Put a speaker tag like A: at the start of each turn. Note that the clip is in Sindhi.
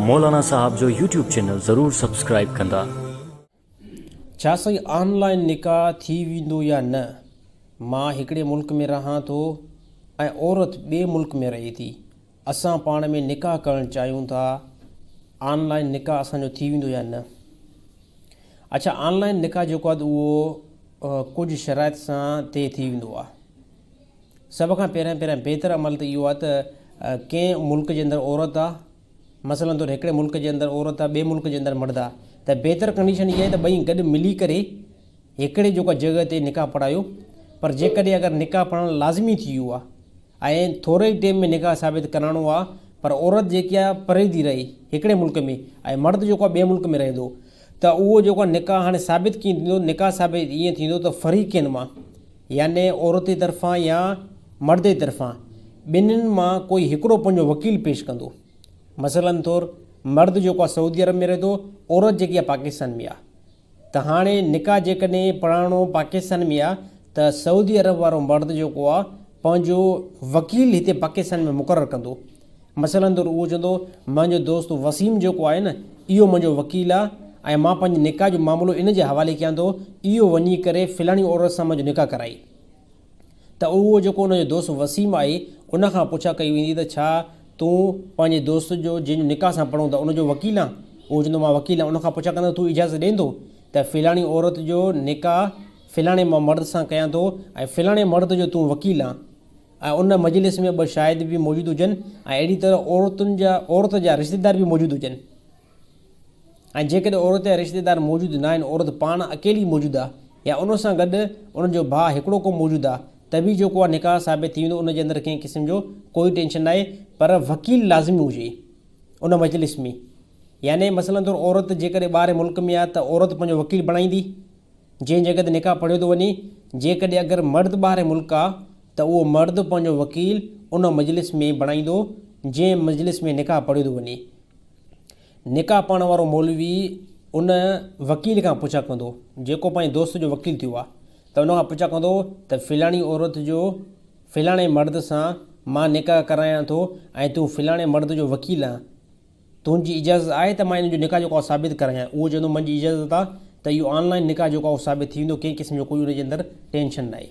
A: مولانا صاحب جو يوٽيوب چينل ضرور سبسڪرائيب ڪندا.
B: ڇا سائين آن لائين نڪاح ٿي ويندو يا نه مان هڪڙي ملڪ ۾ رهان ٿو ۽ عورت ٻئي ملڪ ۾ رهي ٿي اسان پاڻ ۾ نڪاح ڪرڻ چاهيون ٿا آن لائين نڪاح اسان جو ٿي ويندو يا نه اڇا آن لائين نڪاح جيڪو آهي اهو ڪجهه شرائط سان طئي ٿي ويندو آهي سڀ کان پهريان پهريان بهتر عمل ته اهو آهي ته ڪنهن ملڪ جي اندر عورت آهي مثلاً طور هڪڙي ملڪ جي اندر عورت آهي ٻئي ملڪ جي اندر مرد آهي ته بهتر ڪنڊيشن اها آهي ته ٻئي گڏ ملي ڪري هڪڙي جيڪو جڳهه تي نڪاح پڙهايو پر جيڪڏهن اگر نڪاح پڙهڻ لازمي ٿي ويو آهي ۽ ٿوري ئي ٽيم ۾ نڪاح ثابت ڪرائڻو آهي پر عورت جيڪي آهي پري ٿي رهي هڪڙي ملڪ ۾ ۽ مرد جيڪو آهي ٻئي ملڪ ۾ رهي ٿو ته اهو جيڪو آهي نڪاح هاڻي ثابت ڪيئن ٿيندو نڪاح ثابت ائين ٿيندو ته فريقين مان يعني عورت جي طرفان يا مرد جي طرفان ٻنهين مان ڪوئي هڪڙو پنهنجو وڪيل پيش ڪندو. مثلاً طور مرد جيڪو آهي سعودي عرب ۾ رهي ٿو، عورت جيڪي آهي پاڪستان ۾ آهي ته هاڻي نڪاح جيڪڏهن پڙهائڻو پاڪستان ۾ آهي ته سعودي عرب وارو مرد جيڪو آهي پنهنجو وڪيل هتي پاڪستان ۾ مقرر ڪندو. مثلاً طور اهو چوندو منهنجو دوست وسيم جيڪو آهي نه اهو منهنجو وڪيل آهي ۽ مان پنهنجي نڪاح جو معاملو ان جي حوالي ڪيان ٿو اهو وڃي ڪري فلاڻي عورت سان منهنجو نڪاح ڪرائي ته اهو جيڪو ان جو دوست وسيم آهي ان کان پڇا ڪئي ويندي ته ڇا تون پنهنجي دوست جو جنهن جو نڪاح اسان پڙهون ٿا ان جو وڪيل آن اهو چوندو مان وڪيل آهيان ان کان پڇا ڪندو تون اجازت ڏين ٿو ته فلاڻي عورت جو نڪاح فلاڻي مان مرد سان ڪيان ٿو ۽ فلاڻي مرد جو تون وڪيل آن ۽ ان مجلس ۾ ٻه شاهد به موجود هجن ۽ اهڙي طرح عورتن جا عورت جا رشتيدار به موجود هجن ۽ جيڪڏهن عورت جا رشتيدار موجود نه آهن عورت پاڻ اڪيلي موجود آهي يا ان سان گڏ ان جو ڀاء هڪڙو ڪو موجود آهي ته به جيڪو آهي نڪاح ثابت ٿي ويندو ان جي اندر ڪنهن قسم جو ڪوئي ٽينشن ناهي پر وڪيل لازمي هجي ان مجلس ۾ يعني مثلا طور عورت جيڪڏهن ٻاهرين ملڪ ۾ آهي ته عورت پنهنجو وڪيل بڻائيندي جنهن جڳهه تي نڪاح پڙهيو ٿو وڃي، جيڪڏهن اگر مرد ٻاهرين ملڪ آ ته اهو مرد پنهنجو وڪيل ان مجلس ۾ بڻائيندو جنهن مجلس ۾ نڪاح پڙهيو ٿو وڃي. نڪاح پڙهڻ وارو مولوي ان وڪيل کان پڇا ڪندو جيڪو پنهنجي دوست جو وڪيل ٿيو آ ته ان کان پڇا ڪندو ته فلاڻي عورت جو فلاڻي مرد سان مان نڪاح ڪرايان ٿو ۽ تون فلاڻي مرد جو وڪيل آن، تنهنجي اجازت آهي ته مان ان جو نڪاح جيڪو آهي ثابت ڪرايان؟ اهو چوندو منهنجي اجازت آهي ته اهو آن لائين نڪاح جيڪو آهي اهو ثابت ٿي ويندو ڪنهن قسم جو ڪوئي ان جي اندر ٽينشن ناهي.